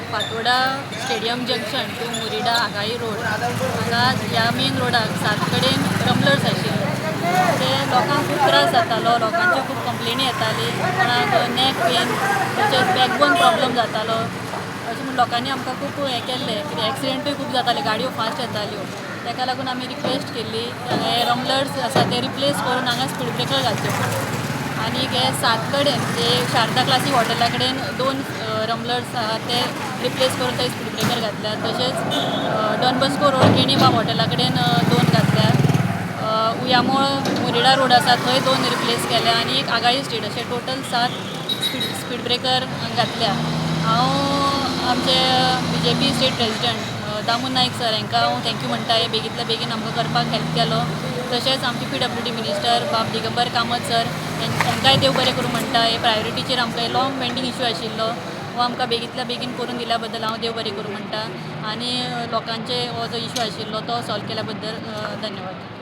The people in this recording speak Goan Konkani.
Fatorda stadium junction to Murida Agali road हांगा ह्या मेन रोडाक सात कडेन रंबलर्स आशिल्ले. ते लोकांक खूब त्रास जातालो, लोकांच्यो खूब कंप्लेनी येताली. कोणाक नॅक पेन तशेंच बॅकबोन प्रॉब्लम जातालो. अशें म्हूण लोकांनी आमकां खूब हें केल्लें कित्याक एक्सिडेंटूय खूब जाताले, गाडयो फास्ट येताल्यो. ताका लागून आमी रिक्वेस्ट केल्ली, हे रंबलर्स आसा ते रिप्लेस करून हांगा स्पीड ब्रेकर घालचे म्हणून. आनी हे सात कडेन जे शारदा क्लासीक हॉटेला कडेन दोन रंबलर्स आहा ते रिप्लेस करून थंय स्पीड ब्रेकर घातल्यात. तशेंच डॉन बॉस्को रोड केणीबाब हॉटेला कडेन दोन घातल्यात. उयामोळ मुरिडा रोड आसा थंय दोन रिप्लेस केल्या आनी एक आगाळी स्ट्रीट. अशे टोटल सात स्पीड स्पीड ब्रेकर घातल्या. हांव आमचे BJP state president Damu Naik sir हांकां हांव thank you म्हणटा, हे बेगींतल्या बेगीन आमकां करपाक हेल्प केलो. तशेंच आमचे पीडब्ल्यूडी मिनिस्टर बाब दिगंबर कामत सर हांकांय देव बरें करूं म्हणटा. हे प्रायोरिटीचेर आमकां लाँग पेंडींग इशू आशिल्लो हो आमकां बेगींतल्या बेगीन करून दिल्या बद्दल हांव देव बरें करूं म्हणटा आनी लोकांचे हो जो इशू आशिल्लो तो सॉल्व केल्या बद्दल धन्यवाद.